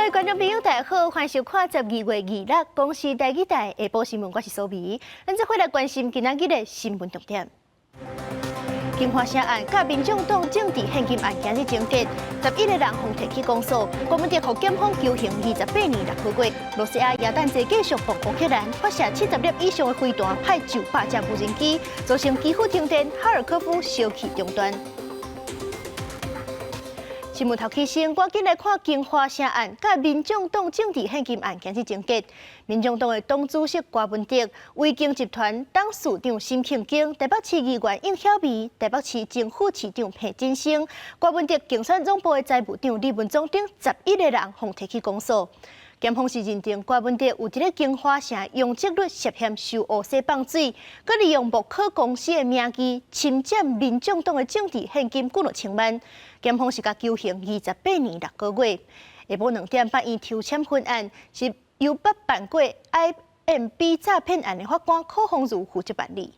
位觀眾朋友，大家好，歡迎收看12月26公視台語台下晡新聞，我是蘇眉。咱這回來關心今仔日的新聞重點。京華城案佮民眾黨政治獻金案今日終結，11個人予提起公訴，郭文哲予檢方求刑28年6個月。羅西亞耶誕節繼續爆烏克蘭，發射70粒以上的飛彈，派900架無人機，造成基輔停電，哈爾科夫燒氣中斷。新聞頭起先，趕緊來看京華城案佮民眾黨政治獻金案今日終結。民眾黨的黨主席郭文哲、維京集團董事長沈慶京、台北市議員應曉薇、台北市前副市長彭錦聲、郭文哲競選總部的財務長李文忠等11個人，予提起公訴。檢方是認定郭文哲有佇咧京華城容積率涉嫌收烏洗放水，閣利用木可公司的名義侵佔民眾黨的政治獻金幾若千萬。檢方是共求刑28年6個月。下晡2點，法院抽籤分案，是由捌辦過 IMB 詐騙案的法官柯宏如負責辦理。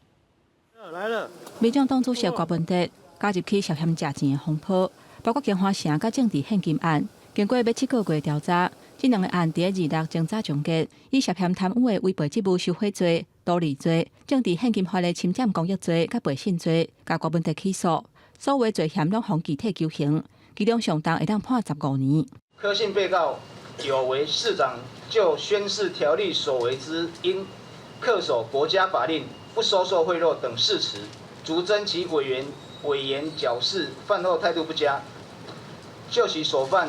來了。民眾黨主席郭文哲加入去涉嫌食錢的風波，包括京華城佮政治獻金案，經過欲7個月調查。這兩個案佇26偵查終結，以涉嫌貪污的違背職務受賄罪、圖利罪、政治獻金法的侵佔公益罪、佮背信罪，共郭文哲起訴，所有罪嫌攏予具體求刑，其中上重會當判15年。柯姓被告有違市長就宣誓條例所為之應恪守國家法令、不收受賄賂等誓詞，足證其委員委員繳誓飯後態度不佳，就其所犯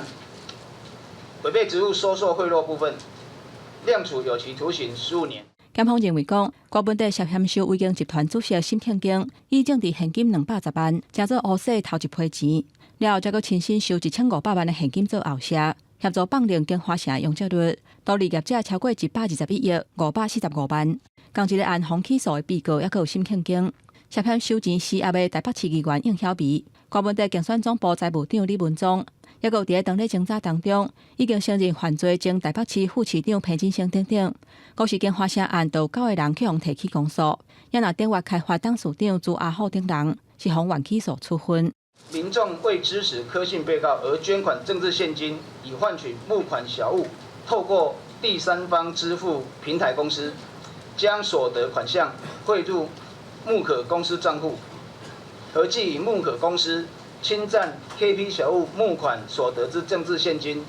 違背職務收受賄賂部分，量處有期徒刑15年。檢方認為講，郭文哲涉嫌收維京集團主席沈慶京以政治獻金210萬，成做烏洗偷一批錢，了後才閣親身收1500萬的現金做後卸，協助放領京華城容積率，圖利業者超過121億545萬。仝一个案予起訴的被告，猶閣有沈慶京，涉嫌收錢施壓的台北市議員應曉薇，郭文哲競選總部財務長李文忠。猶閣有佇咧當咧偵查當中，已經承認犯罪前台北市副市長彭錦聲等等，閣是京華城案有九個人去予提起公訴，也若頂月開發董事長朱阿虎等人是予緩起訴處分。民眾為支持柯姓被告而捐款政治獻金，以換取募款小物，透過第三方支付平台公司將所得款項匯入木可公司賬戶，合計以木可公司侵佔 KP 小物募款所得之政治獻金，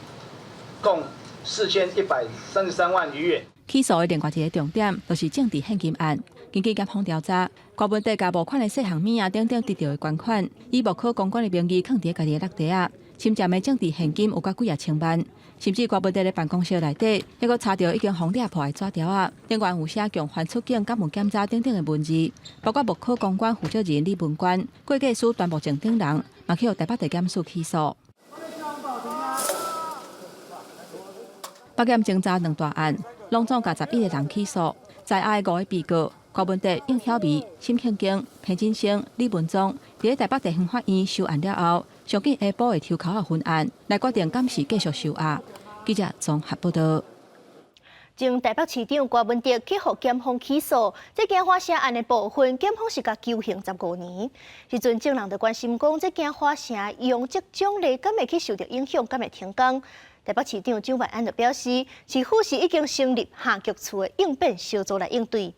共4133萬餘元。起訴的另外一个重點，就是政治獻金案。根據檢方調查，郭文哲共募款的細項物仔等等得著的捐款，以木可公關的名義囥佇家己的落袋仔，侵佔的政治獻金有夠幾仔千萬，甚至郭文哲的辦公室內底，猶閣查著已經予掠破的紙條仔，頂懸有寫共犯出境、感恩檢查等等的文字，包括木可公關負責人李文官、會計師段木正等人，嘛去予台北地檢署起訴。北檢偵查兩大案，攏總共11個人起訴，在押的五个被告郭文哲、應曉薇、沈慶京、彭錦聲、李文忠，佇咧台北地方法院收案了後，上緊下晡會抽籤仔分案，來決定敢是繼續收押。記者綜合報道。前台北市長郭文哲去予檢方起訴，這京華城案的部分，檢方是共求刑15年。時陣眾人就關心講，這京華城容積獎勵敢會去受著影響，敢會停工？台北市長蔣萬安就表示，市府是已經成立下局處的應變小組來應對。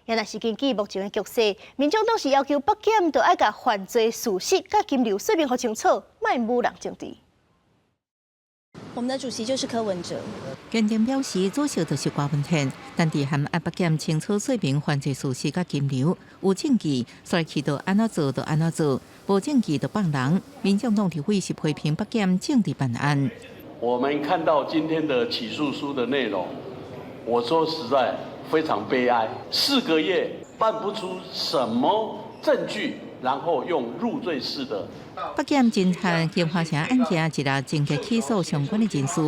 也若是根據目前的局勢，民眾黨是要求北檢著愛共犯罪事實佮金流說明予清楚，莫舞弄政治。我們的主席就是柯文哲。檢定表示，主席就是郭文哲，但佇函愛北檢清楚說明犯罪事實佮金流，有證據，所以去到按怎做就按怎做，無證據就放人。民眾黨立委是批評北檢政治辦案。我們看到今天的起訴書的內容，我說實在非常悲哀，4個月辦不出什麼證據，然後用入罪式的。北檢偵查京華城案件，一日終結起訴相關的人士，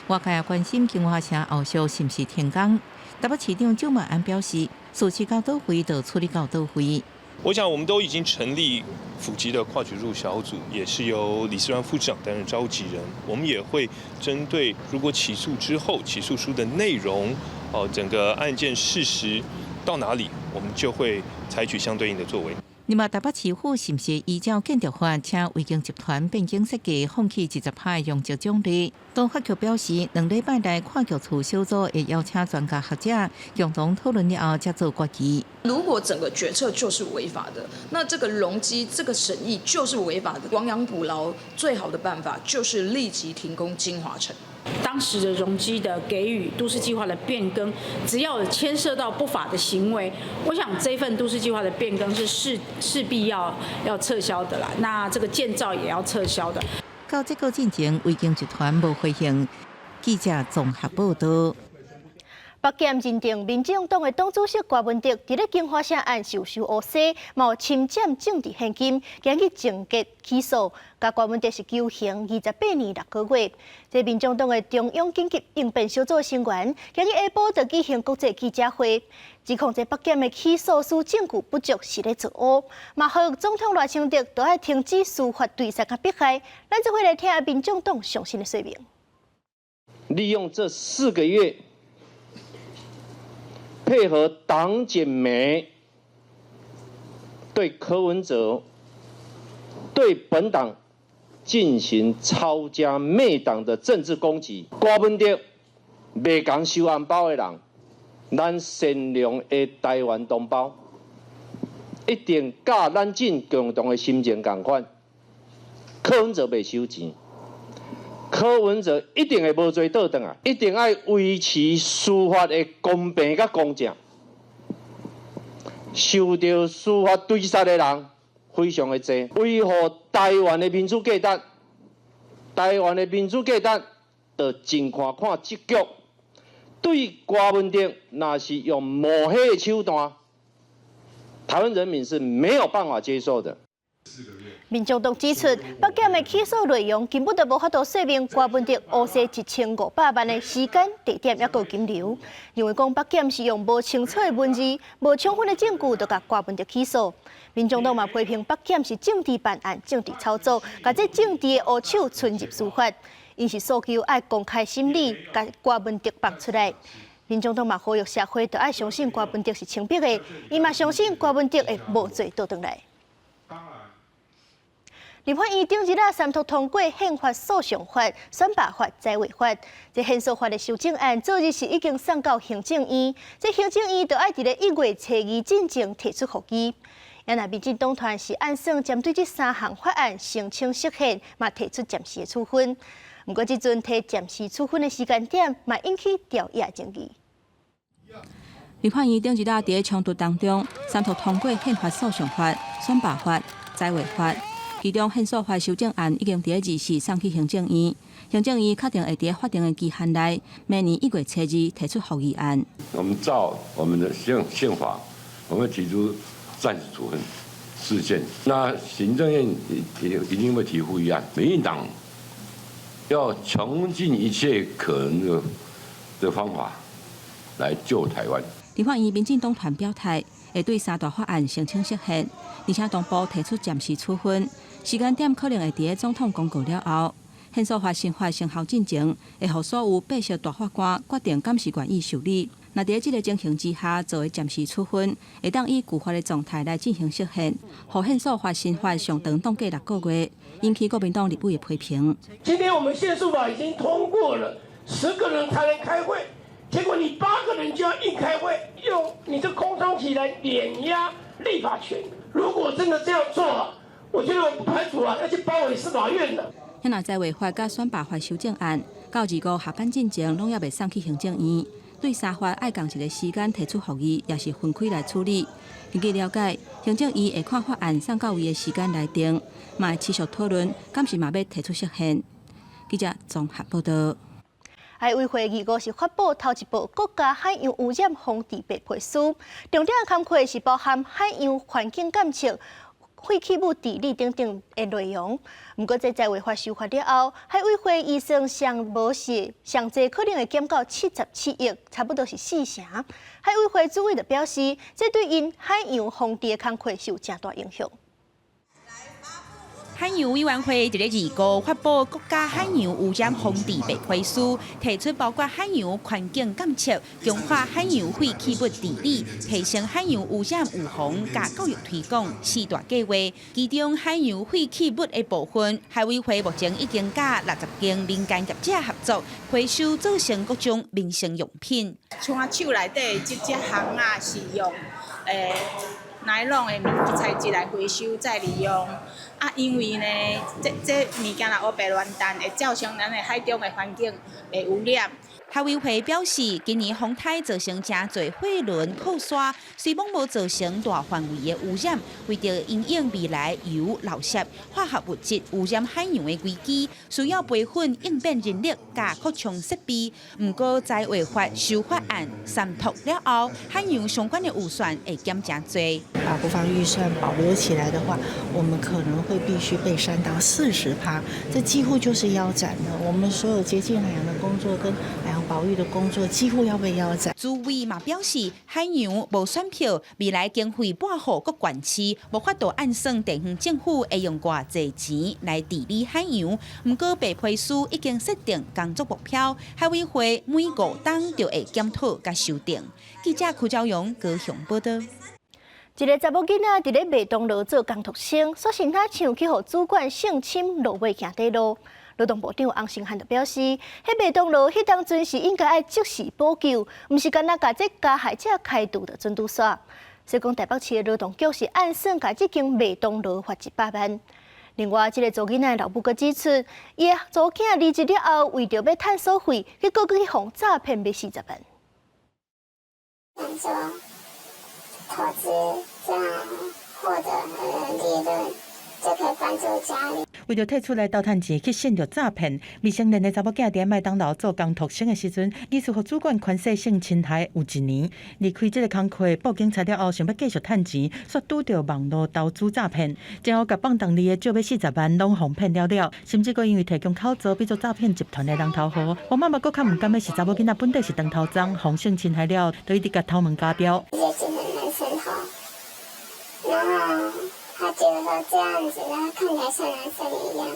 外界也關心京華城後續是毋是停工。台北市長蔣萬安表示，事實到佗位就處理到佗位。我想，我們都已經成立府級的跨局處小組，也是由李四川副市長擔任召集人。我們也會針對如果起訴之後，起訴書的內容，哦，整個案件事實到哪裡，我們就會採取相對應的作為。另外，台北市府是毋是依照建築法，請維京集團變更設計，放棄20%容積獎勵？都發局表示，2禮拜內跨局處小組會邀請專家學者共同討論了後，才做決議。如果整個決策就是違法的，那這個容積、這個審議就是違法的。亡羊補牢最好的辦法就是立即停工京華城。當時的容積的給予、都市計劃的變更，只要有牽涉到不法的行為，我想這份都市計劃的變更是勢必要撤銷的啦。那這個建造也要撤銷的。到這個進前，維京集團無回應。記者綜合報道。北檢認定民眾黨的黨主席郭文德佇咧京華城案受收烏紗，嘛有侵佔政治獻金，今日情節起訴，共郭文德是求刑28年6個月。這民眾黨的中央緊急應變小組成員，今日下晡就舉行國際記者會，指控這北檢的起訴書證據不足，是咧造烏，嘛呼籲總統賴清德都愛停止司法追殺佮迫害。咱這回來聽民眾黨上新的說明。利用這4個月，配合黨檢媒對柯文哲、對本黨進行抄家滅黨的政治攻擊。郭文德袂共收紅包的人，咱善良的台灣同胞一定佮咱進共同的心情仝款。柯文哲袂收錢，柯文哲一定會無罪倒轉來，一定愛維持司法的公平佮公正。受著司法追殺的人非常的濟，維護台灣的民主價值，台灣的民主價值，就盡看看這局對郭文德，若是用抹黑的手段，台灣人民是沒有辦法接受的。民眾黨指出，北檢的起訴內容根本就無法度說明郭文德烏紗1500萬的時間、地點抑閣金流，認為講北檢是用無清楚的文字、無充分的證據，就共郭文德起訴。民眾黨嘛批評北檢是政治辦案、政治操作，共這政治的烏手伸入司法，𪜶是訴求愛公開審理，共郭文德放出來。民眾黨嘛呼籲社會都愛相信郭文德是清白的，伊嘛相信郭文德會無罪倒轉來。立法院頂日仔三讀通過憲法訴訟法、選罷法、在位法。這憲訴法的修正案，昨日是已經送到行政院，這行政院就愛佇咧1月初2進前提出覆議。啊若民進黨團是按算針對這三項法案申請釋憲，嘛提出暫時的處分。毋過這陣提暫時處分的時間點，嘛引起朝野爭議。立法院頂日仔佇咧衝突當中，三讀通過憲法訴訟法、選罷法、在位法。其中憲訴法修正案已經佇咧24送去行政院，行政院確定會佇法定的期限內，明年1月初2提出覆議案。我們照我們的憲法，我們提出暫時處分釋憲。那行政院也一定會提覆議案。民進黨要窮盡一切可能的方法來救台灣。立法院民進黨團表態，會對三大法案申請釋憲，而且同步提出暫時處分，時間點可能會佇咧總統公告了後。憲訴法修法生效進前，會予所有八席大法官決定敢是願意受理。若佇咧這個情形之下，做的暫時處分，會當以舊法的狀態來進行釋憲，予憲訴法新法上長擋過6個月，引起國民黨立委的批評。今天我們憲訴法已經通過了，10個人才能開會，結果你八個人就要硬開會，用你這空窗期來碾壓立法權。如果真的這樣做啊，我覺得我不排除啊要去包圍司法院的。若在位法佮選罷法修正案，到25下班進前，攏猶未送去行政院。對三法愛仝一個時間提出覆議，也是分開來處理。根據了解，行政院會看法案送到位的時間來定，嘛會持續討論，敢是嘛欲提出釋憲。記者綜合報道。海委會25是發布頭一部國家海洋污染防治白皮書，重點工課是包含海洋環境監測、廢棄物治理等等的內容。毋過，這在違法修法了後，海委會預算上無是上濟可能會減到77億，差不多是四成。海委會主委就表示，這對𪜶海洋防治的工課是有誠大影響。海洋委員會佇咧二號發布國家海洋污染防治白皮書，提出包括海洋環境監測、強化海洋廢棄物治理、提升海洋污染預防佮教育推廣四大計劃。其中海洋廢棄物的部分，海委會目前已經佮60間民間業者合作，回收做成各種民生用品。像我手內底這隻項仔是用奈龍的物材質來回收再利用。啊，因為呢，這這物件若烏白亂擲，會造成咱的海中的環境會污染。海委會表示，今年風颱造成誠濟貨輪靠沙，雖罔無造成大範圍的污染，為著因應未來油、垃圾、化學物質污染海洋的危機，需要培訓應變人力佮擴充設備。毋過，在違法修法案三讀了後，海洋相關的預算會減誠濟。把國防預算保留起來的話，我們可能會必須被刪到40%，這幾乎就是腰斬了。我們所有潔淨海洋的工作跟海洋保育的工作幾乎要被腰斬。主委嘛表示，海洋無選票，未來經費撥予各縣市，無法度按算地方政府會用偌濟錢來治理海洋。毋過白皮書已經設定工作目標，海委會每5冬就會檢討佮修訂。記者柯昭勇高雄報道。一个查某囡仔佇咧麥當勞做工讀生，煞先他唱去予主管性侵落尾行短路。勞動部長洪申翰就表示，彼麥當勞彼當陣是應該愛即時補救，毋是干焦共這加害者開除就準拄煞。所以講台北市的勞動局是按算共這間麥當勞罰100萬。另外，這个查某囡仔的老母閣指出，伊的查某囝離職了後，為著欲趁所費，結果閣去予詐騙欲40萬。投資這樣獲得利潤，就可以幫助家裡。為著退出來鬥趁錢，去陷入詐騙，未成年的查某囝佇麥當勞做工讀生的時陣，疑似予主管權勢性侵害有一年。離開這个工課，報警察了後，想欲繼續趁錢，煞拄著網路投資詐騙，最後共放當地的借欲40萬，攏予騙了了，甚至閣因為提供口座，變做詐騙集團的人頭戶。黃媽媽閣較毋甘的是，查某囡仔本底是長頭鬃，予性侵害了，就一直共偷毛鉸掉。然後他覺得說這樣子，他看起來像男生一樣，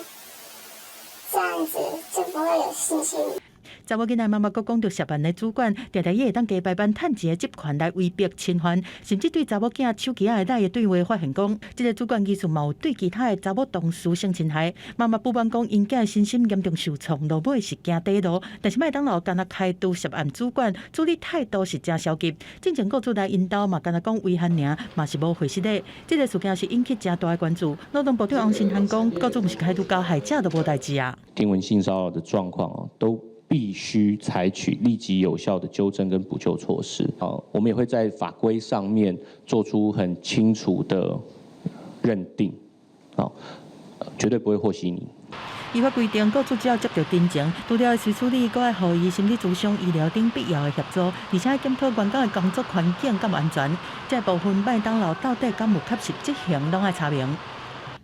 這樣子就不會有性心理。查某囡仔媽媽閣講著涉案的主管，定定伊會當加排班趁錢的職權來威逼侵犯，甚至對查某囝手機仔內的對話發現講，這个主管其實嘛有對其他的查某同事性侵害。媽媽不滿講，𪜶囝身心嚴重受創，落尾是行短路，但是麥當勞干焦開除涉案主管，處理態度是誠消極。進前雇主來𪜶兜嘛，干焦講違反爾，嘛是無回實的。這个事件是引起誠大的關注。勞動部長洪申翰講，雇主毋是開除加害者就無代誌啊。聽聞性騷擾的狀況啊，都必須採取立即有效的糾正跟補救措施。啊，我們也會在法規上面做出很清楚的認定，啊，絕對不會和稀泥。依法規定，雇主只要接到陳情，除了隨處理，閣愛予伊心理諮商、醫療等必要的協助，而且檢討員工的工作環境敢有安全。這部分麥當勞到底敢有確實執行，攏愛查明。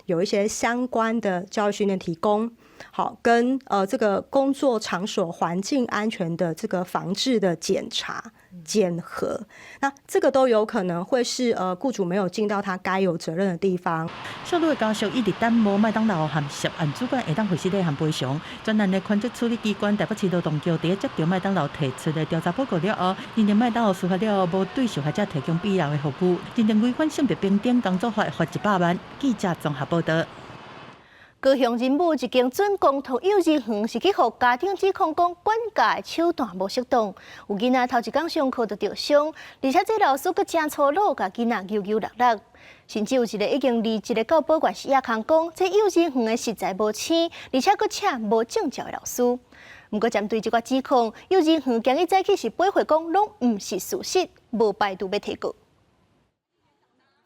有一些相關的教育訓練提供，好，跟這個工作場所環境安全的這個防治的檢查檢核，那這個都有可能會是僱主沒有盡到他該有責任的地方。少女的家屬一直等無麥當勞和涉案主管會當回實的和賠償。專案的權責處理機關台北市勞動局佇接著麥當勞提出的調查報告了後，認定麥當勞事發了後無對受害者提供必要的服務，認定違反性別平等工作法，罰100萬。記者綜合報道。高雄仁武一間準公托幼兒園是去予家長指控講管教的手段無適當，有囡仔頭一工上課就著傷，而且這老師閣誠粗魯，共囡仔搝搝搦搦，甚至有一个已經離職的教保員是亞康講，這幼兒園的實在無錢，而且閣請無證照的老師。毋過針對這個指控，幼兒園今日早起是回覆講，攏毋是事實，無排除欲提告。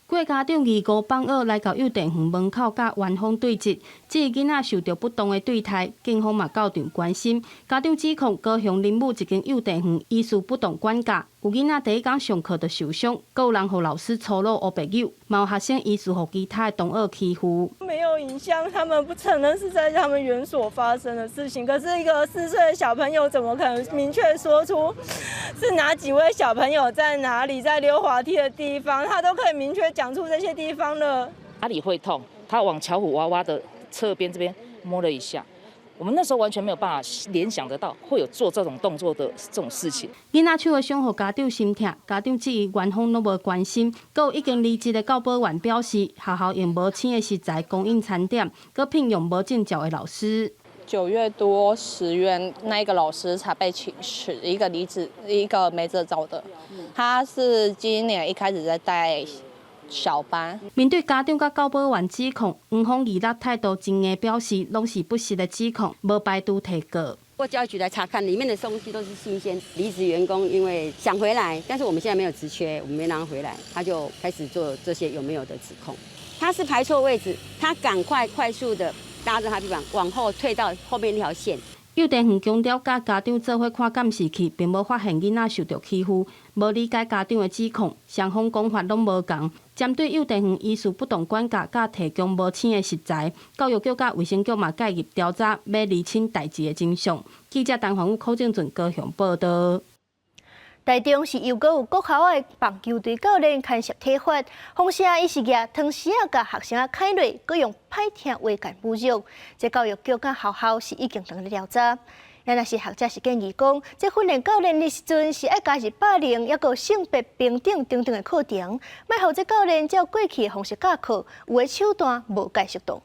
幾个家長二五放學來到幼稚園門口，佮園方對質，這个囡仔受著不當的對待，警方嘛到場關心。家長指控高雄仁武一間幼稚園疑似不當管教，有囡仔第一工上課就受傷，閣有人予老師粗魯烏白搝，嘛有學生疑似予其他的同學欺負。沒有影像，他們不承認是在他們園所發生的事情。可是，一個4歲的小朋友怎麼可能明確說出是哪幾位小朋友在哪裡，在溜滑梯的地方，他都可以明確講出這些地方了。哪裡會痛？他往巧虎娃娃的側邊這邊摸了一下。我們那時候完全沒有辦法聯想得到會有做這種動作的這種事情。囡仔手的傷予家長心疼，家長質疑園方攏無關心。閣有已經離職的教保員表示，學校用無穿的食材供應餐點，閣聘用無證照的老師。 9月多10月，那一個老師才被請辭，一個離職，一個沒證照的，他是今年一開始在帶小班。面對家長佮教保員指控，園方二六態度真硬，表示攏是不實的指控，無排除提告。過教育局來查看，裡面的東西都是新鮮。離職員工因為想回來，但是我們現在沒有職缺，我們沒讓他回來，他就開始做這些有沒有的指控。他是排錯位置，他趕快快速的搭着他臂膀往後退到後面那條線。幼稚園強調，佮家長做伙看監視器，並無發現囡仔受著欺負，無理解家長的指控，雙方講法攏無仝。針對幼稚園疑似不當管教，佮提供無穿的食材，教育局佮衛生局嘛介入調查，欲釐清代誌的真相。記者陳宏宇、柯正俊高雄報道。台中是又閣有國校的棒球隊教練牽涉體罰，風聲伊是舉湯匙仔共學生仔砍落，閣用歹聽話共侮辱。這教育局佮學校是已經佇咧調查。若是學者是建議講，這訓練教練的時陣是愛加入霸凌，抑閣性別平等等等的課程，莫予這教練照過去的方式教課，有的手段無蓋適當。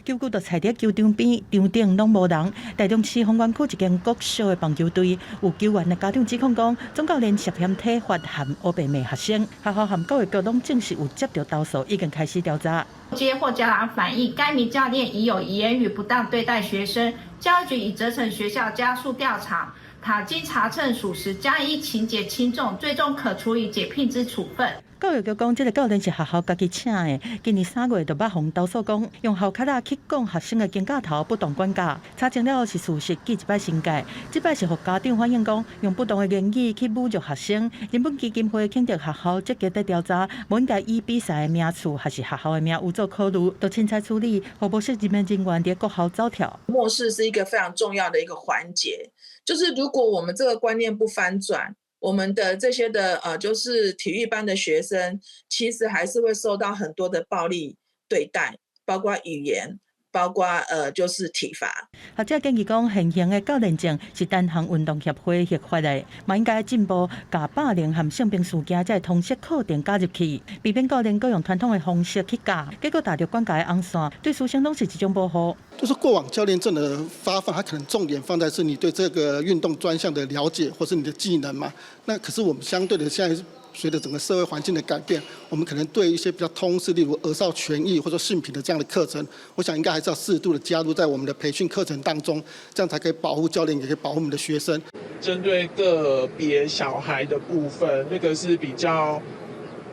球具就踩佇球場邊，場頂攏無人。台中市豐原區一間國小的棒球隊，有球員的家長指控講，總教練涉嫌體罰和烏白罵學生，學校和教育局攏證實有接著投訴，已經開始調查。接獲家長反映，該名教練疑有言語不當對待學生，教育局已責成學校加速調查，倘經查證屬實，將依情節輕重，最終可處以解聘之處分。教育局講，這个教練是學校家己請的。今年3月就捌予投訴講，用鱟跤仔去摃學生的肩胛頭，不當管教。查證了後是事實，記一擺申誡。這擺是予家長反映講，用不當的言語去侮辱學生。人本基金會肯定學校積極佇調查，無應該以比賽的名次還是學校的名有做考慮，都凊彩處理，予無適任的人員佇國校走跳。默示是一個非常重要的一個環節，就是如果我們這個觀念不翻轉，我們的這些的就是體育班的學生，其實還是會受到很多的暴力對待，包括語言，包括就是體罰。學者建議講，現行的教練證是單項運動協會核發的，嘛應該進步，共霸凌和性平事件這个通識課程加入去，避免教練閣用傳統的方式去教，結果踏著管教的紅線，對師生攏是一種保護。就是過往教練證的發放，它可能重點放在是你對這個運動專項的了解，或是你的技能嘛。那可是我們相對的，現在隨着整個社會環境的改變，我們可能對一些比較通識，例如兒少權益或者性平的這樣的課程，我想應該還是要適度的加入在我們的培訓課程當中，這樣才可以保護教練，也可以保護我們的學生。針對個別小孩的部分，那個是比較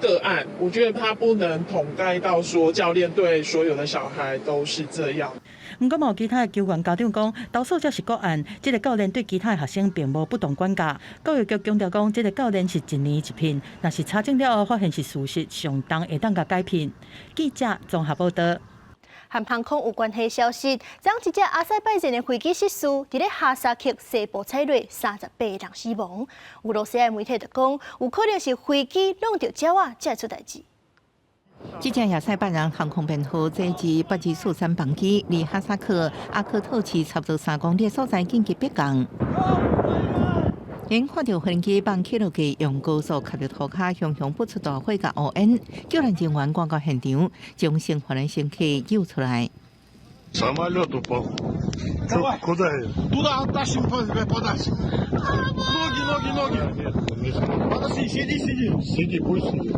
個案，我覺得他不能統概到說教練對所有的小孩都是這樣。毋過，嘛有其他的球員家長講，投訴這是個案，這个教練對其他的學生並無不當管教。教育局強調講，這个教練是一年一聘，若是查證了後發現是事實，上當會當共解聘。記者綜合報道。和航空有關係消息，昨一隻阿塞拜疆的飛機失事，佇咧哈薩克西部踩落，38人死亡。俄羅斯的媒體就講，有可能是飛機挵著鳥仔才會出代誌。這架亞塞拜然航空編號 ZG 8243班機，離哈薩克阿克套市差不多3公里所在緊急迫降。𪜶看著飛機放起落機，用高速卡著塗跤，熊熊噴出大火佮烏煙，救援人員趕到現場，將生還的乘客救出來。 Самолет упал. Куда? Туда, оттащим подальше. Ноги, ноги, ноги. Подожди, сиди, сиди. Сиди, пусть сидит.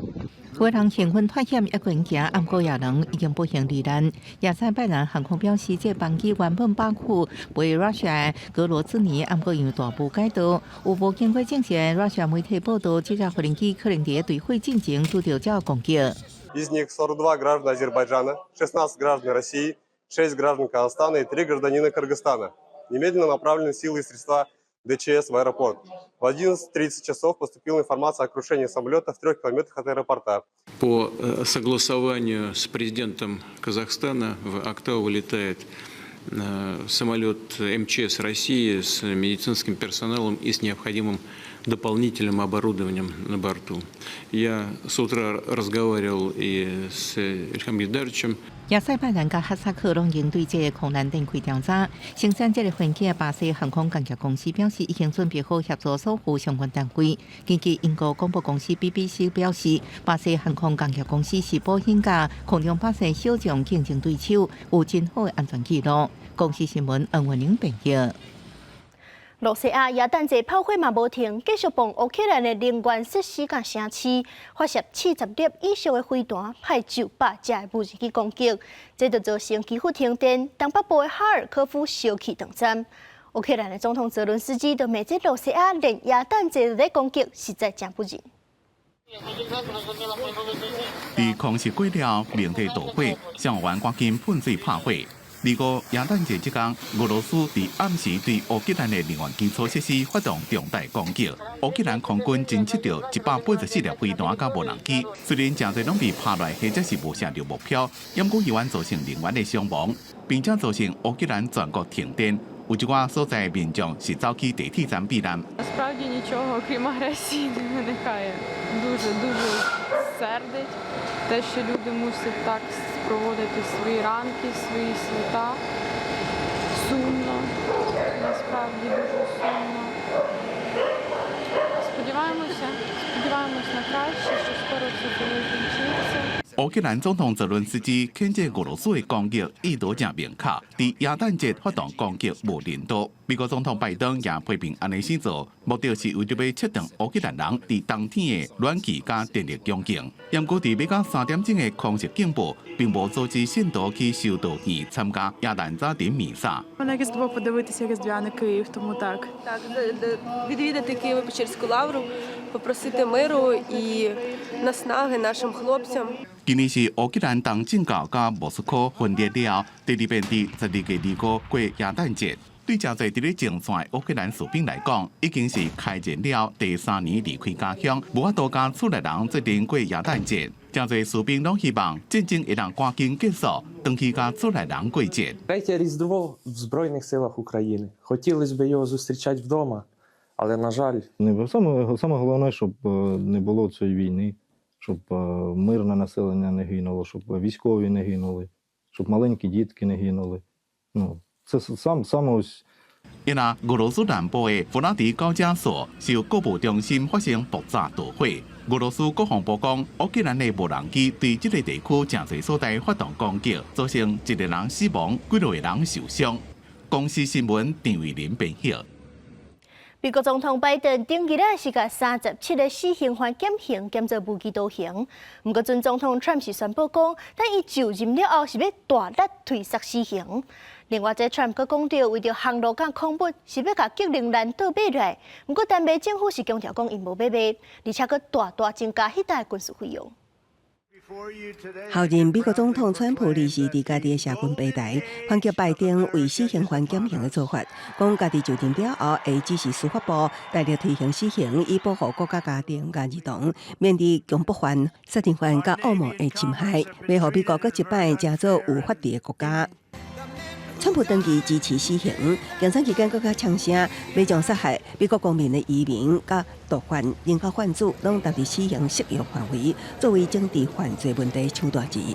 有人興奮脫險，猶閣行，毋過也人已經不幸罹難。亞塞拜然航空表示，這班機原本巴庫飛 Russia 格羅茲尼，毋過因為大霧改道，有無經過證實。Russia 媒體報道，這架飛機可能佇墜毀進前拄著鳥攻擊。 Из них 42 граждан Азербайджана, 16 граждан России, 6 граждан Казахстана и 3 гражданина Кыргызстана. Немедленно направлены силы и средства ДЧС в аэропорт. В 11:30 часов поступила информация о крушении самолета в 3 километрах от аэропорта. По согласованию с президентом Казахстана в Актау вылетает Самолет МЧС России с медицинским персоналом и с необходимым дополнительным оборудованием на борту. Я с утра разговаривал и с Ильхам Гейдаровичем. 亞塞拜然佮哈薩克攏應對這个空難展開調查。生產這个飛機的巴西航空工業公司表示，已經準備好協助所有相關單位。根據英國廣播公司 BBC 表示，巴西航空工業公司是波音佮空中巴士小將競爭對手，有真好的安全記錄。公視新聞黃文玲編譯。羅西亞耶誕節炮火嘛無停，繼續爆烏克蘭的能源設施佮城市，發射40粒以上的飛彈，派900架的無人機攻擊，這就造成幾乎停電。東北部的哈爾科夫燒起斷層。烏克蘭的總統澤倫斯基就罵這羅西亞連耶誕節都咧攻擊，實在誠不仁。佇空襲過了，明地導火，消防員趕緊噴水拍火。二五耶誕節這工，俄羅斯佇暗時對烏克蘭的能源基礎設施發動重大攻擊。烏克蘭空軍偵測著184粒飛彈佮無人機，雖然誠濟攏被拍落來，或者是無射著目標，毋過猶原造成人員的傷亡，並且造成烏克蘭全國停電。有一寡所在民眾是走去地鐵站避難。 Насправді нічого, крім агресії, не виникає. Дуже дуже сердить те, що люди мусять так проводити свої ранки, свої свята. Сумно, насправді дуже сумно. Сподіваємося, сподіваємось на краще, що скоро все це закінчиться. 烏克蘭總統澤倫斯基譴責俄羅斯的攻擊意圖誠明確，佇耶誕節發動攻擊無人道。美國總統拜登也批評按呢做，目的是為著欲切斷烏克蘭人佇冬天的暖氣佮電力供應。毋過佇欲到3點鐘的空襲警報，並無阻止信徒去修道院參加耶誕早晨彌撒。 На Різдво подивитися Різдвяний Київ, тому так. Так, відвідати Києво-Печерську лавру, попросити миру і наснаги нашим хлопцям. 今年是烏克蘭東正教佮莫斯科分裂了後，第二遍佇12月25過耶誕節。對誠濟佇咧前線的烏克蘭士兵來講，已經是開戰了第三年離開家鄉，無法度佮厝內人做陣過耶誕節。誠濟士兵攏希望戰爭會當趕緊結束，轉去佮厝內人過節。 Третє Різдво в Збройних силах України. Хотілося б його зустрічати вдома, але, на жаль, Не саме, саме головне, щоб не було цієї війни, щоб мирне населення не гинуло, щоб військові не гинули, щоб маленькі дітки не гинули. Ну, це сам, саме ось 因為俄羅斯南部的弗拉迪高加索受購物中心發生爆炸導火。俄羅斯國防部講，烏克蘭的無人機對這个地區誠濟所在發動攻擊，造成一个人死亡，幾落個人受傷。公視新聞陳慧琳編譯。美國總統拜登頂日仔是共37个死刑犯減刑，減做無期徒刑。毋過，前總統川普是宣布講，等伊就任了後是欲大力退縮死刑。另外，這川普閣講著，為著航路佮礦物，是欲共格陵蘭島買來。毋過，丹麥政府是強調講，𪜶無欲賣，而且閣大大增加彼搭的軍事費用。候任美國總統川普二四佇家己的社群平台，反擊拜登為死刑犯減刑的做法，講家己就任了後會指示司法部大力推行死刑，以保護國家家庭佮兒童免佇強迫犯、殺人犯佮惡魔的侵害，欲予美國閣一擺成做有法治的國家。川普長期支持死刑，競選期間閣較嗆聲，欲將殺害美國公民的移民、佮毒販、人口販子，攏納佇死刑適用範圍，作為整治犯罪問題手段之一。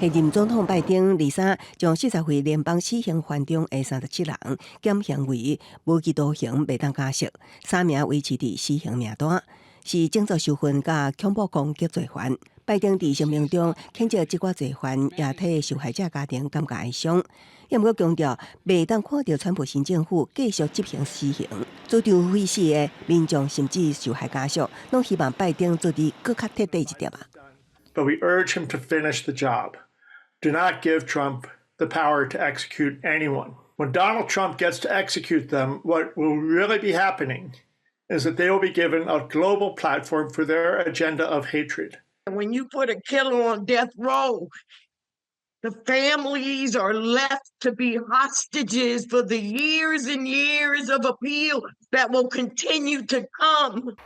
現任總統拜登二三將40位聯邦死刑犯中的37人減刑為無期徒刑，袂當假釋，三名維持佇死刑名單，是種族仇恨佮恐怖攻擊罪犯。拜登佇聲明中譴責這寡罪犯，也替受害者家庭感覺哀傷。也毋過強調，袂當看著川普新政府繼續執行死刑，主張廢死的民眾甚至受害家屬，攏希望拜登做得閣較徹底一點啊。 But we urge him to finish the job. Do not give Trump the power to execute anyone. When Donald Trump gets to execute them, what will really be happening is that they will be given a global platform for their agenda of hatred. When you put a killer on death row, the families are left to be hostages for the years and years of appeal that will continue to come.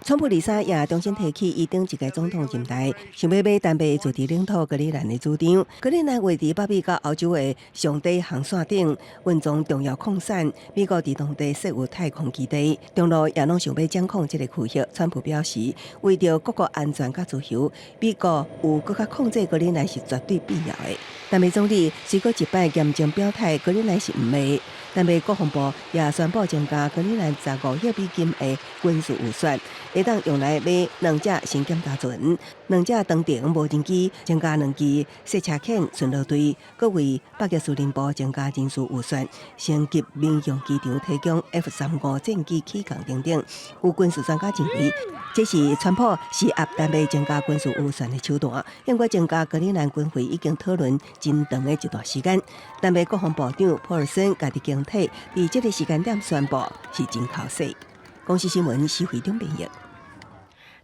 川普禮三也重新提起伊頂一屆總統任內，想欲買丹麥自治領土格陵蘭的主張。格陵蘭位佇北美佮歐洲的上底航線頂，蘊藏重要礦產。美國佇當地設有太空基地，中國也攏想欲掌控這个區域。川普表示，為著國家安全佮自由，美國有閣較控制格陵蘭是絕對必要的。丹麥總理雖閣一擺嚴正表態，格陵蘭是毋賣。丹麥國防部也宣布增加格陵蘭15億美金的軍事預算，會當用來買兩隻新檢查船、兩隻長程無人機，增加兩支賽車犬巡邏隊，閣為北約司令部增加人事預算，升級民用機場提供 F-35戰機起降等等。有軍事專家認為，這是川普施壓丹麥增加軍事預算的手段。因為增加格陵蘭軍費已經討論真長的一段時間。丹麥國防部長普爾森家己經體佇這个時間點宣布是真剾洗。公視新聞施惠中編譯。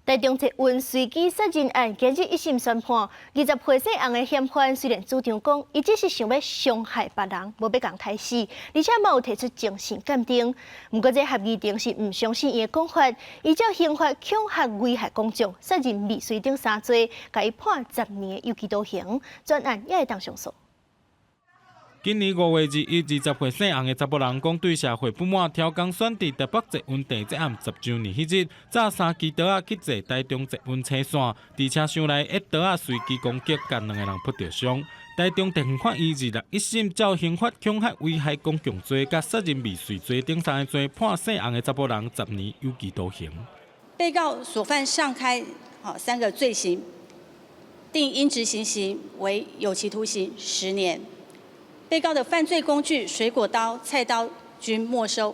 台中捷運隨機殺人案今日一審宣判，20歲姓洪的嫌犯雖然主張講，伊只是想欲傷害別人，無欲共刣死，而且嘛有提出精神鑑定。毋過這合議庭是毋相信伊的講法，依照刑法恐嚇危害公眾、殺人未遂等三罪，共伊判10年有期徒刑，全案也會當上訴。今年5月21，20歲姓洪的查埔人講對社會不滿，刁工選佇台北捷運地鐵暗10週年彼日，紮三支刀仔去坐台中捷運車線，佇車廂內一刀仔隨機攻擊，共兩個人撲著傷。台中地方法院26一審照刑法恐嚇危害公共罪、佮殺人未遂罪等三個罪，判姓洪的查埔人10年有期徒刑。被告所犯上開三個罪行，定應執行刑為有期徒刑10年。被告的犯罪工具水果刀、菜刀均沒收。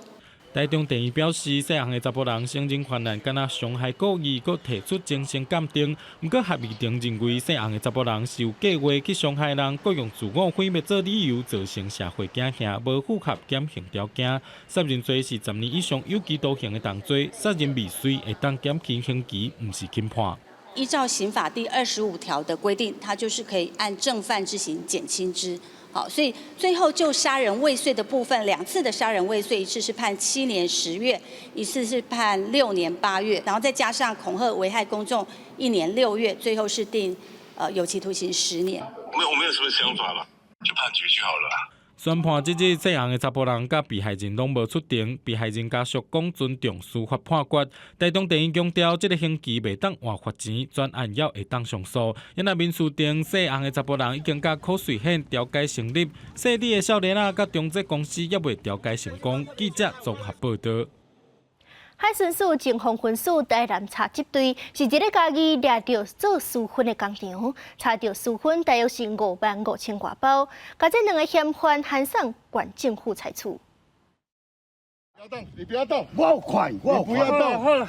台中地院表示，姓洪的查埔人承認犯案，敢若傷害故意，閣提出精神鑑定。毋過合議庭認為，姓洪的查埔人是有計劃去傷害人，閣用自我毀滅做理由，造成社會驚嚇，無符合減刑條件。殺人罪是10年以上有期徒刑的重罪，殺人未遂會當減輕刑期，毋是輕判。依照刑法第25條的規定，他就是可以按正犯之刑減輕之。好，所以最後就殺人未遂的部分，兩次的殺人未遂，一次是判7年10月，一次是判6年8月，然後再加上恐嚇危害公眾1年6月，最後是定有期徒刑十年。沒有，我沒有什麼想法了，就判決就好了。宣判這日，姓洪的查埔人佮被害人攏無出庭，被害人家屬講尊重司法判決。台中地院強調，這个刑期袂當換罰錢，全案猶會當上訴。因為民事庭姓洪的查埔人已經佮柯瑞憲調解成立，姓李的少年仔佮中捷公司猶未調解成功。記者綜合報道。海巡署前峰分署台南查緝隊是佇咧嘉義掠著做私分的工廠，查著私分大約是5萬5千外包，共這兩个嫌犯函送縣政府裁處。不要動，你不要動，我快，我不要動，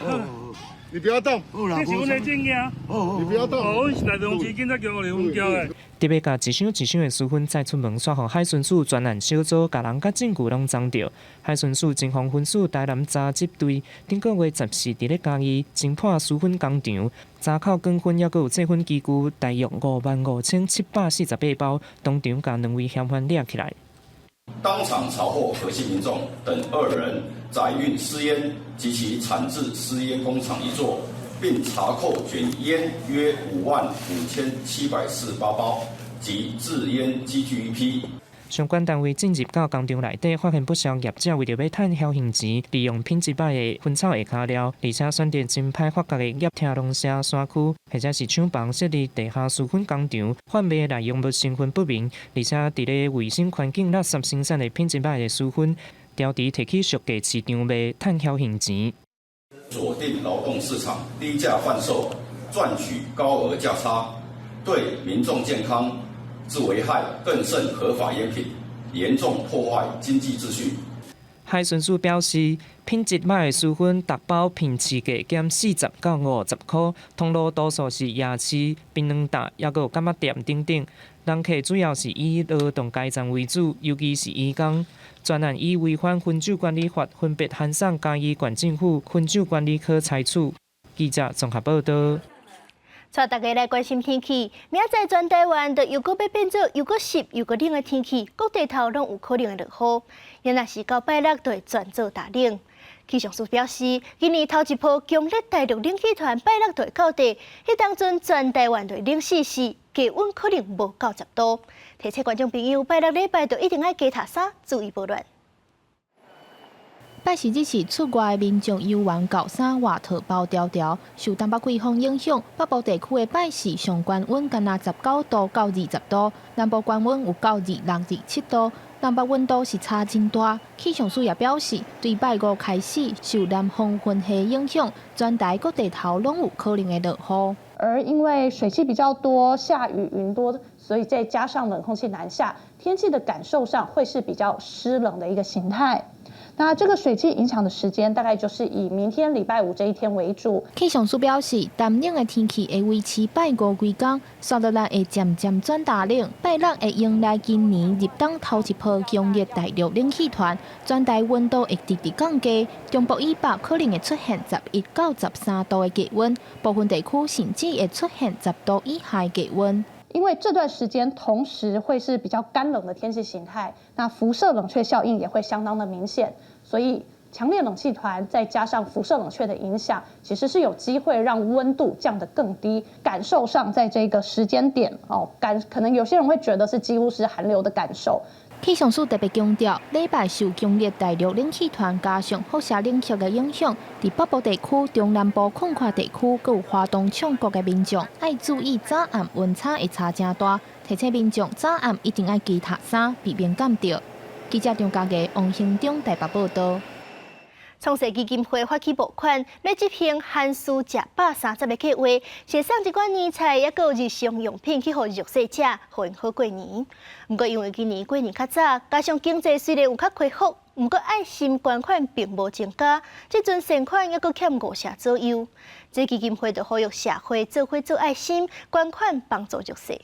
你不要動，這是阮的證件，你不要動，阮是台中市警察局來分局的。特別共一箱一箱的私分載出門，煞予海巡署專案小組共人佮證據攏摠著。海巡署前峰分署台南查緝隊頂個月14佇咧嘉義偵破私分工廠，查扣捲粉猶閣有製粉機具，大約55,748包，當場共兩位嫌犯掠起來。當場查獲何姓民眾等二人載運私菸及其產製私菸工廠一座，並查扣卷菸約55,748包及製菸機具一批。相關單位進入到工廠內底，發現不少業者為著欲趁僥倖錢，利用品質歹的薰草下跤料，而且選擇真歹發覺的葉聽農舍山區，或者是廠房設立地下私粉工廠，販賣內容物成分不明，而且佇咧衛生環境垃圾生產的品質歹的私粉，調佇提去俗價市場賣，趁僥倖錢。鎖定勞動市場，低價販售，賺取高額價差，對民眾健康之危害更勝合法菸品，嚴重破壞經濟秩序。海巡署表示，品質歹的私粉，逐包騙市價減40到50塊，通路多數是夜市、檳榔擔，猶閣有柑仔店等等。人客主要是以勞動階層為主，尤其是移工。專案以違反薰酒管理法，分別函送嘉義縣政府薰酒管理科裁處。記者綜合報道。帶大家來關心天氣，明仔載全台灣都又閣欲變做又閣濕又閣冷的天氣，各地頭攏有可能會落雨。若是到拜六就會轉做大冷。氣象署表示，今年頭一波強烈大陸冷氣團拜六就會到達，彼當陣全台灣會冷死死，低溫可能無到10度。提醒觀眾朋友，拜六禮拜就一定愛加疊衫，注意保暖。拜四日是出外民眾猶原厚衫外套包牢牢，受東北季風影響，北部地區的拜四上懸溫干焦19度到20度，南部懸溫有到26、27度，南北溫度是差真大。氣象署也表示，對拜五開始受南風雲系影響，全台各地頭攏有可能會落雨。而因為水汽比較多，下雨雲多，所以再加上冷空氣南下，天氣的感受上會是比較濕冷的一個形態。那這個水汽影響的時間，大概就是以明天禮拜五這一天為主。氣象署表示，乾冷的天氣會維持拜五規工，紲落來會漸漸轉大冷。拜六會迎來今年入冬頭一波強烈大陸冷氣團，全台溫度會直直降低，中部以北可能會出現11到13度的低溫，部分地區甚至會出現10度以下的低溫。因為這段時間同時會是比較乾冷的天氣形態，那輻射冷卻效應也會相當的明顯，所以強烈冷氣團再加上輻射冷卻的影響，其實是有機會讓溫度降得更低。感受上，在這個時間點哦，可能有些人會覺得是幾乎是寒流的感受。氣象署特別強調，禮拜受強烈大陸冷氣團加上輻射冷卻的影響，佇北部地區、中南部廣闊地區，閣有花東縱谷的民眾，愛注意早暗溫差會差誠大，提醒民眾早暗一定愛加疊衫，避免感著。記者張家傑、王興中台北報道。創世基金會發起募款，欲執行寒暑食飽30个計畫，是送一寡年菜，抑閣有日常用品去予弱勢者，予𪜶好過年。毋過因為今年過年較早，加上經濟雖然有較恢復，毋過愛心捐款並無增加，這陣善款抑閣欠五成左右。這基金會就呼籲社會做伙做愛心，捐款幫助弱勢。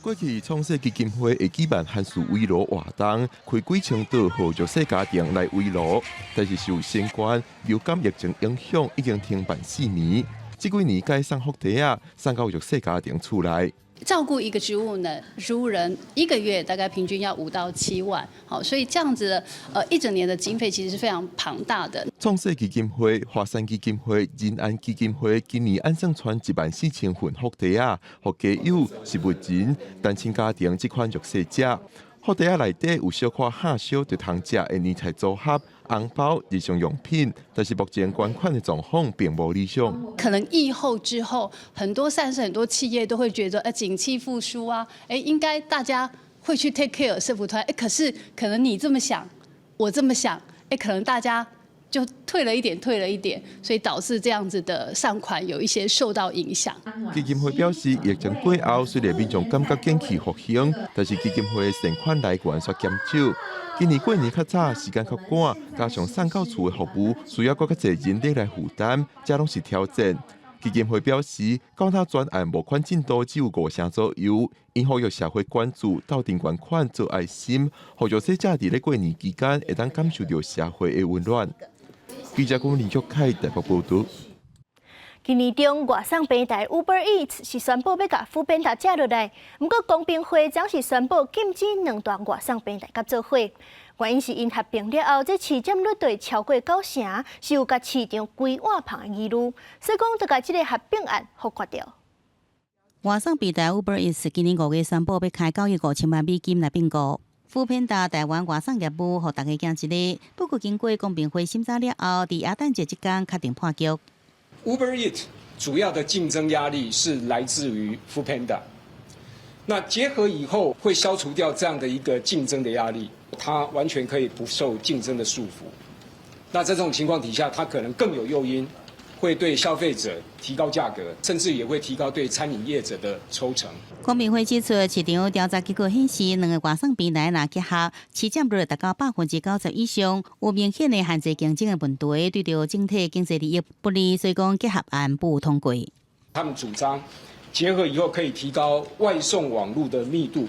過去創世基金會會舉辦寒暑圍爐活動，開幾千桌予弱勢家庭來圍爐，但是受新冠流感疫情影響，已經停辦4年。這幾年改送福袋仔，送到弱勢家庭厝內。照顧一個植物呢，植物人一個月大概平均要5到7萬，好，所以這樣子，一整年的經費其實是非常龐大的。創世基金會、華山基金會、仁安基金會今年按算傳14,000份福袋仔，予家有、植物人、單親家庭這款弱勢者。福袋仔內底有小可下燒就通食的年菜組合、紅包、日常用品，但是目前捐款的狀況並無理想。可能疫後之後，很多善事、很多企業都會覺得，景氣復甦啊，應該大家會去 take care 社福團，可是可能你這麼想，我這麼想，可能大家就退了一點，退了一點，所以導致這樣子的善款有一些受到影響。基金會表示，疫情過後，雖然民眾感覺景氣復興，但是基金會善款來源煞減少。今年過年較早，時間較趕，加上送到厝的服務需要閣較濟人力來負擔，這攏是挑戰。基金會表示，到今專案募款進度只有五成左右，𪜶呼籲社會關注，鬥陣捐款做愛心，予弱勢者佇咧過年期間會當感受著社會的溫暖。記者郭林玉凱台北報導。今年中外送平台 Uber Eats 是宣布欲共 foodpanda 食落來，毋過公平會昨是宣布禁止兩大外送平台合做伙，原因是𪜶合併了後，這市佔率會超過九成，是有共市場規碗芳的疑慮，所以講就共這个合併案否決掉。外送平台 Uber Eats 今年5月宣布欲開9億5千萬美金來併購。foodpanda 台灣外送業務，予大家驚一下。不過經過公平會審查了後，佇耶誕節這工確定破局。 Uber Eats 主要的競爭壓力是來自於 foodpanda，那結合以後會消除掉這樣的一個競爭的壓力，它完全可以不受競爭的束縛。那在這種情況底下，它可能更有誘因，會對消費者提高價格，甚至也會提高對餐飲業者的抽成。公平會指出，市場調查結果顯示，兩个外送平台若結合，市佔率達到90%以上，有明顯的限制競爭的問題，對著整體經濟利益不利，所以講結合案不通過。他們主張結合以後可以提高外送網路的密度，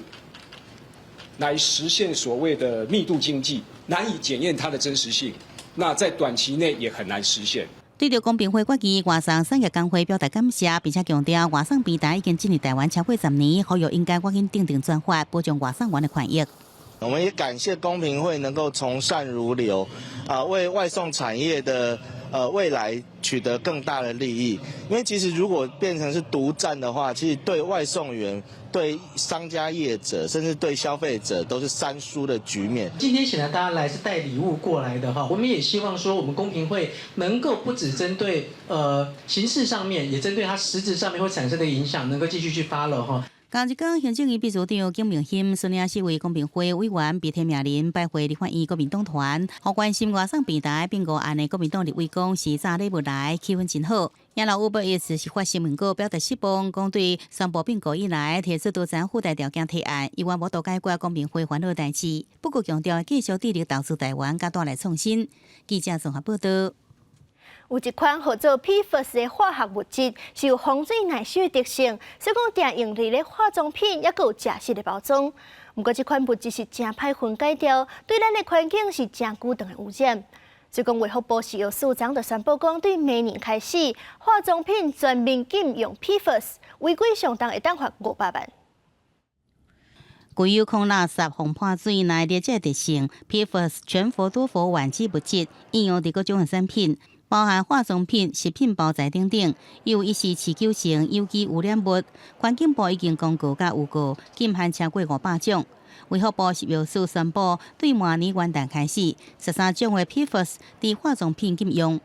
來實現所謂的密度經濟，難以檢驗它的真實性。那在短期內也很難實現。對著公平會決議，外送產業工會表達感謝，並且強調外送平台已經進入台灣超過10年，呼籲應該趕緊訂定專法，保障外送員的權益。我們也感謝公平會能夠從善如流，啊，為外送產業的未來取得更大的利益。因為其實如果變成是獨佔的話，其實對外送員、對商家業者，甚至對消費者都是三輸的局面。今天顯然大家來是帶禮物過來的哈，我們也希望說，我們公平會能夠不只針對形式上面，也針對它實質上面會產生的影響，能夠繼續去 follow 哈。仝一工，行政院秘書長景明鑫率領四位公平會委員被提名人拜會立法院國民黨團，予關心外送平台併購案的國民黨立委講是早禮物來，氣氛真好。也老 Uber Eats 是發新聞稿表達失望，講對宣布併購以來提出多層附帶條件提案，猶原無度解決公平會煩惱代誌。不過強調繼續致力投資台灣，佮帶來創新。記者綜合報導。有一款號做 PFAS 的化學物質，是有防水耐受的特性，所以講定用佇咧化妝品，抑閣有食食的包裝。毋過這款物質是誠歹分解掉，對咱的環境是誠久長的污染。所以講，衛福部食藥署昨就宣布講，對明年開始，化妝品全面禁用 PFAS，違規上重會當罰500萬。具有抗垃圾、防潑水、耐熱這個特性，PFAS 全氟多氟烷基物質應用佇各種的產品。包含化妝品、食品包材等等，有伊是持久性有機污染物。環境部已經公告佮預告，禁限超過500種。衛福部食藥署宣布，對明年元旦開始，13種的 PFAS 佇化妝品禁用。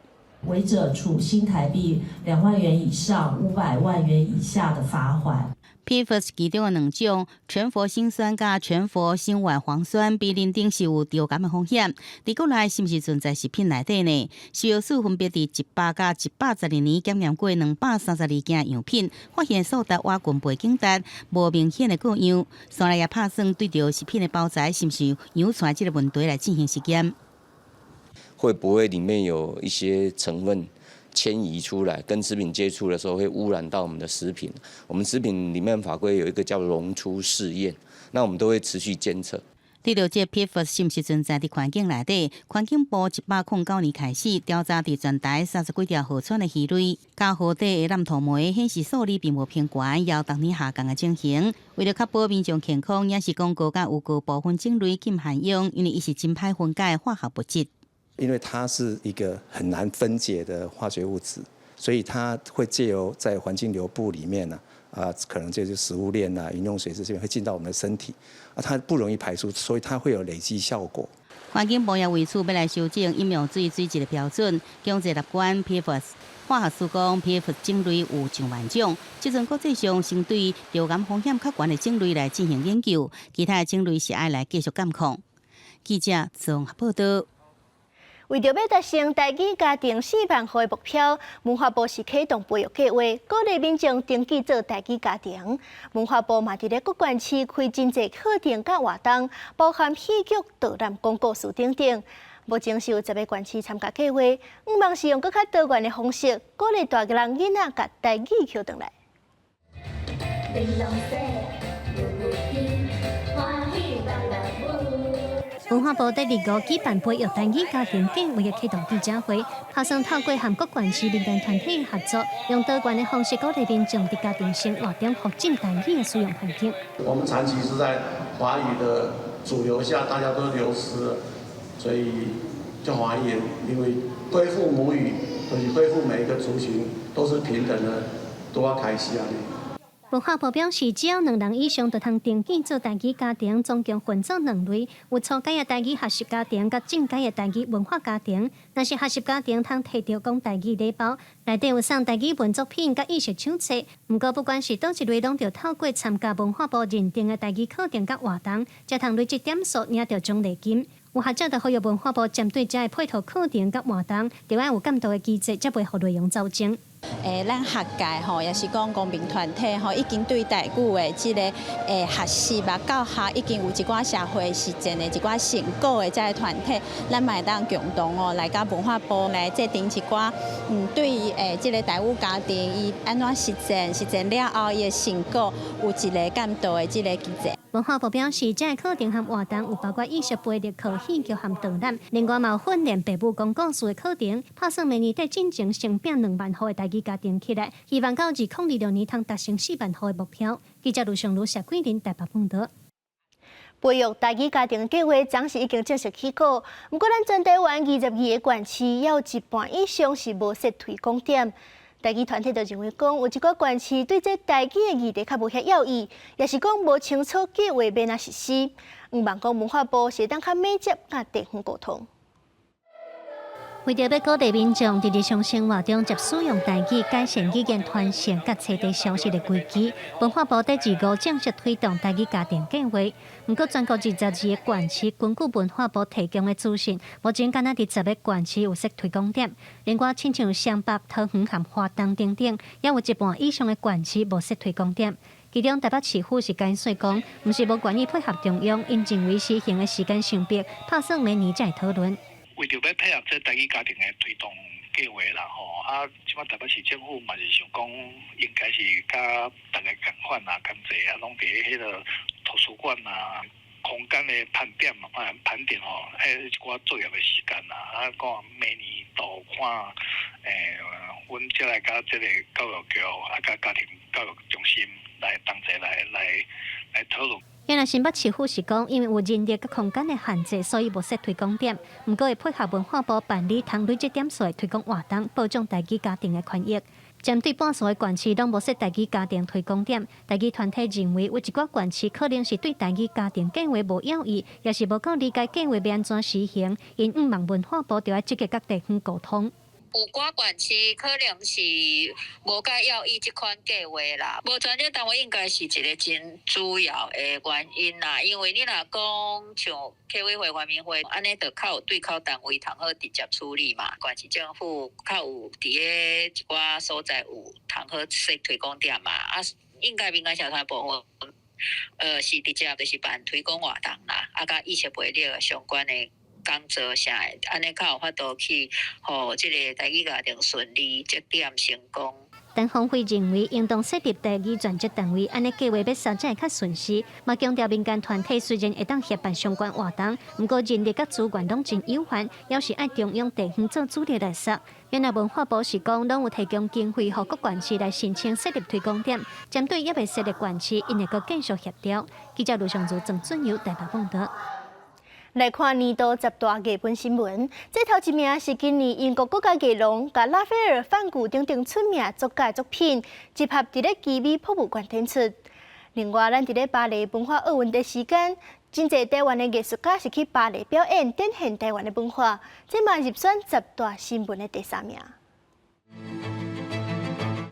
違者處新台幣2萬元以上500萬元以下的罰鍰。 PFAS 其中的兩種全氟辛酸佮全氟辛烷磺酸被認定是有致癌的風險。佇國內是毋是存在食品內底呢？食藥署分別佇100佮112年檢驗過232件樣品，發現數值倚近背景值，無明顯的過樣。所以也拍算對著食品的包材是毋是有傳這個問題來進行實驗。會不會裡面有一些成分遷移出來，跟食品接觸的時候會污染到我們的食品？我們食品裡面法規有一個叫溶出試驗，那我們都會持續監測。對著這 PFAS 是毋是存在佇環境內底？環境部109年開始調查佇全台30幾條河川的魚類，佮河底的湳塗酶顯示數字並無偏懸，猶逐年下降的情形。為了確保民眾健康，也是公告佮預告部分種類禁限用，因為伊是真歹分解的化學物質。因為它是一個很難分解的化學物質，所以它會借由在環境流布裡面呢，啊，可能就是食物鏈啊、飲用水這些會進到我們的身體，啊，它不容易排出，所以它會有累積效果。環境部也為此欲來修正飲用水水質的標準，強制納管 PFAS。化學師講 PFAS 種類有上萬種，這陣國際上先對致癌風險較懸的種類來進行研究，其他的種類是愛來繼續監控。記者綜合報導。為著欲達成台語家庭4萬戶的目標，文化部是啟動培育計畫，鼓勵民眾登記做台語家庭。文化部嘛佇咧各縣市開真濟課程佮活動，包含戲劇、導覽、講故事等等。目前是有10個縣市參加計劃，向望是用閣較多元的方式，鼓勵大人囡仔共台語抾轉來。玲瓏歡喜文化部佇25舉辦培育台語家庭計畫的啟動記者會，拍算透過和各縣市民間團體合作，用多元的方式鼓勵民眾佇家庭生活中復振台語的使用環境。我們長期是在華語的主流下，大家都流失了，所以就歡迎，因為恢復母語，就是恢復每一個族群都是平等的，都要開始啊！文化部表示，只要兩人以上就通登記做台語家庭，總共分做兩類，有初階的台語學習家庭，佮進階的台語文化家庭。若是學習家庭，通提著講台語禮包，內底有送台語文作品佮藝術手冊。毋過，不管是佗一類，攏著透過參加文化部認定的台語課程佮活動，才通累積點數，領著獎勵金。有學者就呼籲文化部針對這个配套課程佮活動，著愛有監督的機制，才袂予內容走鐘。咱學界吼，也是講公民團體吼，已經對台語的這个學習吧、教學，已經有一寡社會實踐的一寡成果的這个團體，咱嘛會當共同哦來佮文化部來制定一寡，對於這个台語家庭伊按怎實踐，實踐了後伊的成果有一個監督的這个機制。文化部表示，這个課程和活動有包括藝術培力課、戲劇和導覽，另外嘛有訓練爸母講故事的課程，拍算明年底進前先拚2萬戶的台語家庭起來，希望到2026年通達成4萬戶的目標。記者盧尚如、謝桂林台北報導。培育台語家庭計劃暫時已經正式起稿，毋過咱全台灣22個縣市有一半以上是無設推廣點。台語團體就認為講，有一寡縣市對這台語的議題較無遐要意，也是講無清楚計劃欲按怎實施。向望講文化部是會當較密切佮地方溝通。為著欲鼓勵民眾佇日常生活中捷使用台語，改善語言傳承佮冊地消失的危機，文化部佇二五正式推動台語家庭計劃。毋過，全國22個縣市根據文化部提供的資訊，目前敢若佇10個縣市有設推廣點。另外，親像雙北、桃園和花東等等，也有一半以上的縣市無設推廣點。其中台北市府是解釋講，毋是無願意配合中央，𪜶認為施行的時間傷迫，拍算明年才會討論。為著欲配合這台語家庭的推動計劃啦，吼啊，這擺台北市政府嘛是想講，應該是佮逐家仝款啊，仝齊啊，攏佇彼個圖書館啊，空間的盤點嘛，盤點吼，彼一寡作業的時間啦，啊，看明年度看，阮才來佮這個教育局啊，佮家庭教育中心來同齊來討論。原來新北市府是講，因為有人力佮空間的限制，所以無設推廣點。毋過會配合文化部辦理通累積點數的推廣活動，保障台語家庭的權益。針對半數的縣市攏無設台語家庭推廣點，台語團體認為有一寡縣市可能是對台語家庭計劃無要意，也是無夠理解計劃欲按怎實行，𪜶向望文化部著愛積極佮地方溝通。有寡縣市可能是無介要意這款計劃啦，無專業單位應該是一個真主要的原因啦。因為你若講像客委會、原民會，按呢就較有對口單位通好直接處理嘛。縣市政府較有佇咧一寡所在有通好設推廣點嘛。啊，應該民間社團部分，是直接就是辦推廣活動啦，啊，佮意識培力相關的講座啥的，按呢較有法度去，予這个台語家庭順利設點成功。陳鴻輝認為，應當設立台語專職單位，按呢計劃欲實才會較順勢。嘛強調民間團體雖然會當協辦相關活動，毋過人力佮資源攏真有限，猶是愛中央地方做主力來設。原來文化部是講，攏有提供經費，予各縣市來申請設立推廣點，針對猶未設立縣市，𪜶會閣繼續協調。記者盧尚如、鄭俊友台北報導。來看年度十大藝文新聞，這頭一名是今年英國國家藝廊佮拉斐爾、梵谷等等出名作家作品集合佇咧奇美博物館展出。另外，咱佇咧巴黎文化奧運的時間，真濟台灣的藝術家是去巴黎表演，展現台灣的文化。這嘛入選十大新聞的第三名。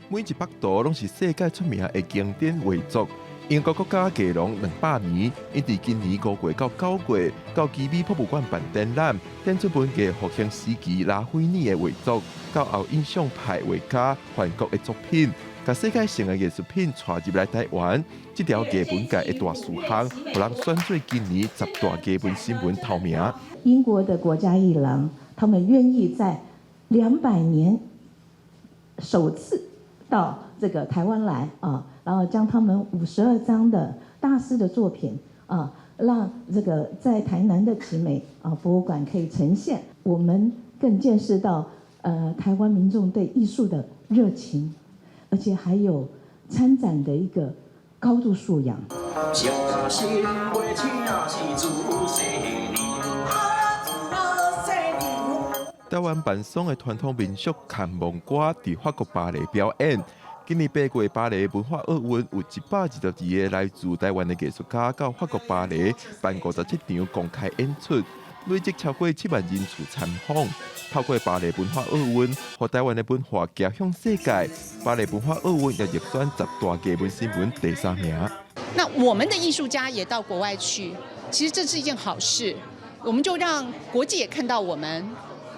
每一幅圖攏是世界出名的經典畫作。英國國家藝廊200年，𪜶佇今年5月到9月，到奇美博物館辦展覽，展出文藝復興時期拉斐爾的畫作，到後印象派畫家梵谷的作品，共世界性的藝術品帶入來台灣。這條藝文界的大事項，予人選做今年十大藝文新聞頭名。英國的國家藝廊，他們願意在200年首次到這個台灣來啊。然後將他們52張的大師的作品啊，讓這個在台南的奇美啊博物館可以呈現。我們更見識到，台灣民眾對藝術的熱情，而且還有參展的一個高度素養。傷心話請是自細台灣辦喪的傳統民俗牽亡歌，佇法國巴黎表演。今年8月巴黎文化奧運有122個來自台灣的藝術家到法國巴黎辦57場公開演出，累積超過7萬人次參訪。透過巴黎文化奧運，予台灣的文化行向世界。巴黎文化奧運也入選十大藝文新聞第三名。那我們的藝術家也到國外去，其實這是一件好事，我們就讓國際也看到我們。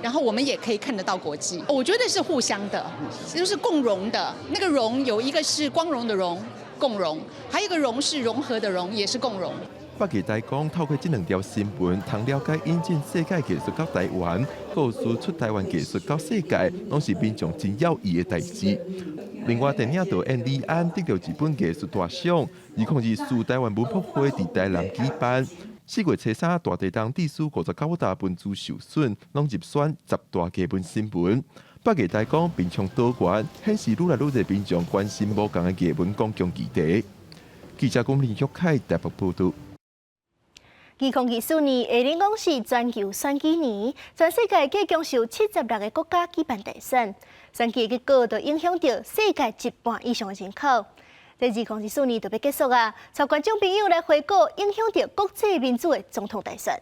然後我們也可以看得到國際，我覺得是互相的，就是共榮的。那個榮有一個是光榮的榮，共榮，還有一個融是融合的融，也是共榮。北藝大講透過這兩條新聞，通了解引進世界藝術到台灣，閣輸出台灣藝術到世界，攏是民眾真要意的代誌。另外，電影導演李安得著日本藝術大賞，2024台灣文博會佇台南舉辦。4月初三，大地東致使59大文資受損，攏入選十大藝文新聞。北藝大講面向多元，顯示愈來愈濟民眾關心無仝的藝文公共議題。記者龔林玉凱台北報導。2024年，會當講是全球選舉年，全世界計共有76個國家舉辦大選，選舉結果就影響著世界一半以上的人口。這2024年就欲結束啊！帶觀眾朋友來回顧影響著國際民主的總統大選。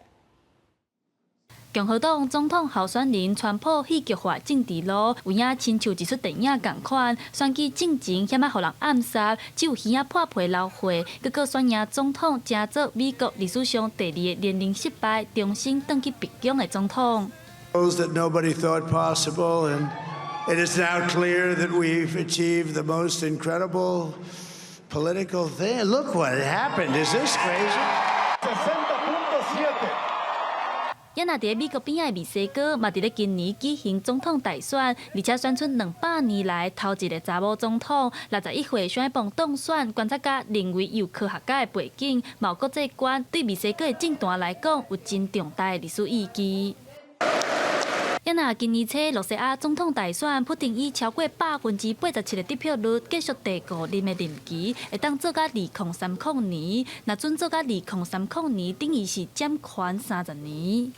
共和黨總統候選人川普戲劇化政治路，有影親像一齣電影仝款。選舉進前險仔予人暗殺，只有耳仔破皮流血，結果選贏總統，成做美國歷史上第二个連任失敗、重新轉去白宮的總統。 That nobody thought possible, and it is now clear that we've achieved the most incredible political thing. Look what happened. Is this crazy? 也若佇美國邊仔的墨西哥，嘛佇咧今年舉行總統大選，而且選出200年來頭一个查某總統，61歲想欲當選。觀察家認為，有科學家的背景，嘛有國際觀，對墨西哥的政壇來講，有真重大的歷史意義。也若今年初羅西亞總統大選，普丁以超過87%的得票率繼續第五任的任期，會當做到2030年。若準做到2030年，等於是掌權30年。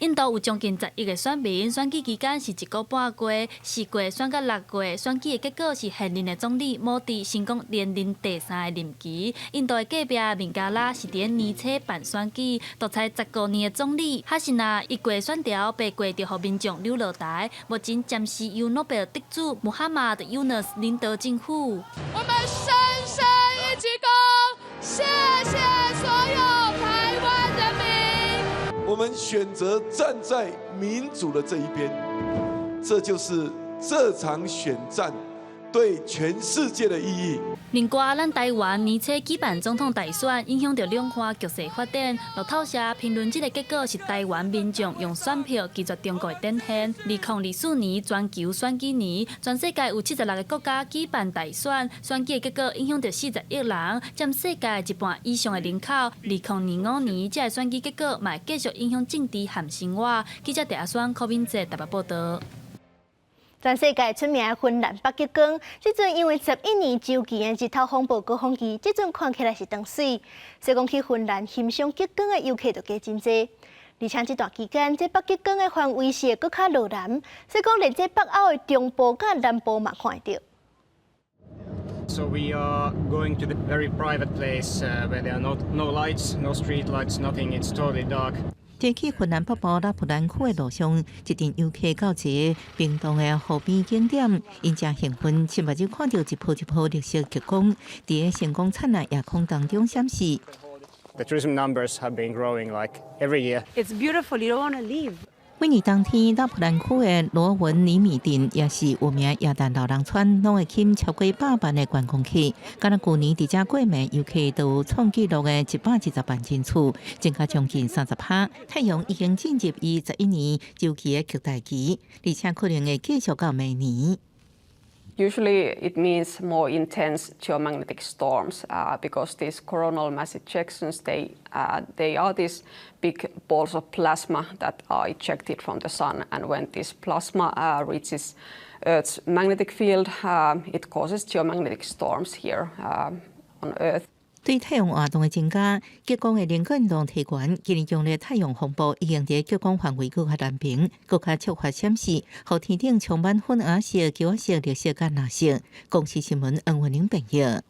印度有將近10億个選民，選舉期間是一個半月，4月選到6月，選舉的結果是現任的總理莫迪成功連任第三个任期。印度的隔壁孟加拉是佇年初辦選舉，獨裁15年的總理哈西娜一過選調，八月就予民眾溜落台，目前暫時由諾貝爾得主穆罕默德尤努斯領導政府。我們深深一鞠躬，謝謝所有台灣人民。我們選擇站在民主的這一邊，這就是這場選戰對全世界的意義。另外，咱台灣年初舉辦總統大選，影響著兩岸局勢發展。路透社評論這个結果是台灣民眾用選票拒絕中國的展現。2024年全球選舉年，全世界有76個國家舉辦大選，選舉的結果影響著40億人，佔世界一半以上的人口。2025年這个選舉結果嘛會繼續影響政治和生活。記者鄭阿雙、柯敏哲台北報導。全世界出名的芬蘭北極光，這陣因為11年週期的日頭風暴高峰期，這陣看起來是當媠。所以講去芬蘭欣賞極光的遊客就加真濟。而且這段期間，這北極光的範圍是會閣較落南，所以講連這北歐的中部佮南部嘛看會著。 So we are going to the very private place where there are no lights, no street lights, nothing. It's totally dark. 佇去芬蘭北部拉普蘭區的路上，一陣遊客到一个冰凍的湖邊景點，𪜶誠興奮，親目睭看著一泡一泡綠色極光，佇个星光燦爛夜空當中閃爍。 The tourism numbers have been growing like every year. It's beautiful. You don't want to leave. 每年冬天，拉普蘭區的羅文尼米鎮也是有名耶誕老人村，攏會吸引超過100萬的觀光客。敢若舊年佇遮過暝遊客都有創紀錄的120萬人次，增加將近30%。太陽已經進入伊11年週期的極大期，而且可能會繼續到明年。 Usually it means more intense geomagnetic storms because these coronal mass ejections, they are these big balls of plasma that are ejected from the sun, and when this plasma reaches Earth's magnetic field, it causes geomagnetic storms here on Earth. 對太陽活動的增加，極光的能見度提懸。今年強烈太陽風暴已經佇極光範圍閣較南邊，閣較觸發閃爍，予天頂充滿粉紅色、橘色、綠色佮藍色。公視新聞黃文玲編譯。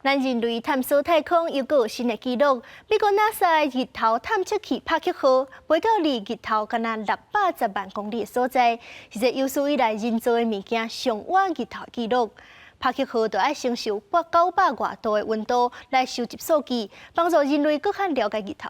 咱人類探索太空又閣有新的紀錄。美國 NASA 的日頭探測器帕克號飛到離日頭敢若610萬公里的所在，是這有史以來人造的物件上倚日頭紀錄。帕克號就愛承受900外度的溫度來收集數據，幫助人類閣較了解日頭。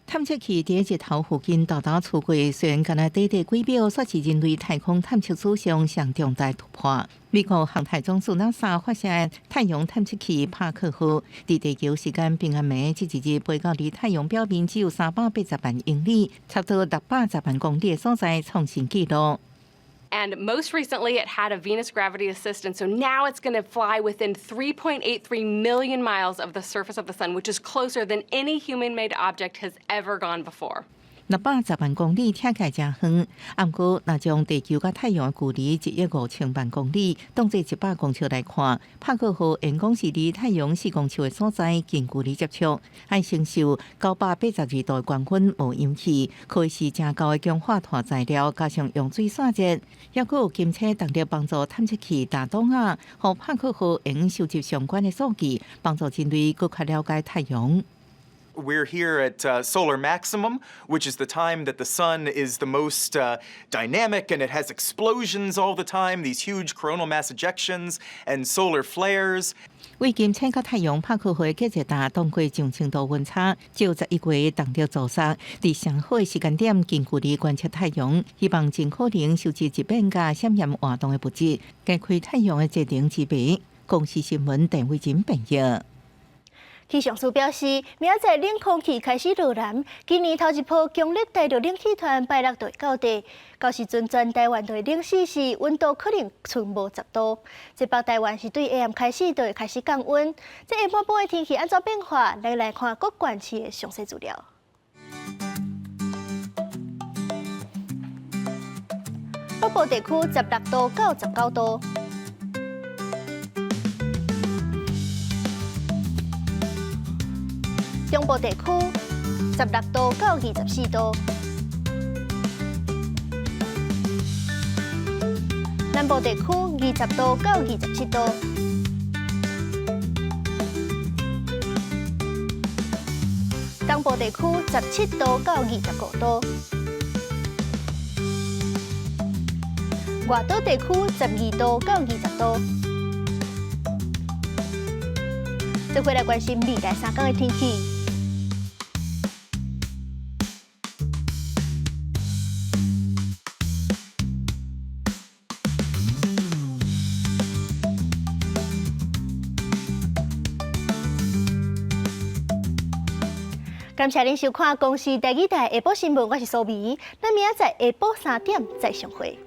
探測器佇日頭附近沓沓出過，雖然敢若短短幾秒，卻是人類太空探測史上上重大突破。美國航太總署 NASA 發射的太陽探測器帕克號，佇地球時間平安暝這一日飛到離太陽表面只有380萬英里，差不多610萬公里的所在，創新紀錄。 And most recently, it had a Venus gravity assist, and so now it's going to fly within 3.83 million miles of the surface of the sun, which is closer than any human-made object has ever gone before. 610萬公里，聽起來誠遠。毋過，若將地球佮太陽的距離1億5000萬公里當做100公尺來看，帕克號會講是離太陽4公尺的所在近距離接觸，愛承受982度的高溫無氧氣，可以是誠厚的強化炭材料，加上用水散熱，抑閣有金車動力幫助探測器打檔仔，予帕克號會用收集相關的數據，幫助人類閣較了解太陽。 We're here at solar maximum, which is the time that the sun is the most dynamic and it has explosions all the time, these huge coronal mass ejections and solar flares. 為金星佮太陽帕克號隔熱罩擋過上千度溫差，借11個動力助索，佇上好的時間點近距離觀測太陽，希望盡可能收集日變佮閃焰活動的物質，解開太陽的這層之謎。公視新聞鄧慧珍編譯。氣象署表示，明仔載冷空氣開始落南，今年頭一波強烈大陸冷氣團拜六就會到達，到時陣全台灣就會冷死死，溫度可能賰無10度。這北台灣是對下暗開始就會開始降溫。這下半晡的天氣按怎變化？咱來看各縣市的詳細資料。北部地區16度到19度。中部地區16度到24度，南部地區20度到27度，東部地區17度到25度，外島地區12度到20度。這回來關心未來3天的天氣。感謝您收看公視第二台下晡新聞，我是蘇美，咱明仔載下晡3點再相會。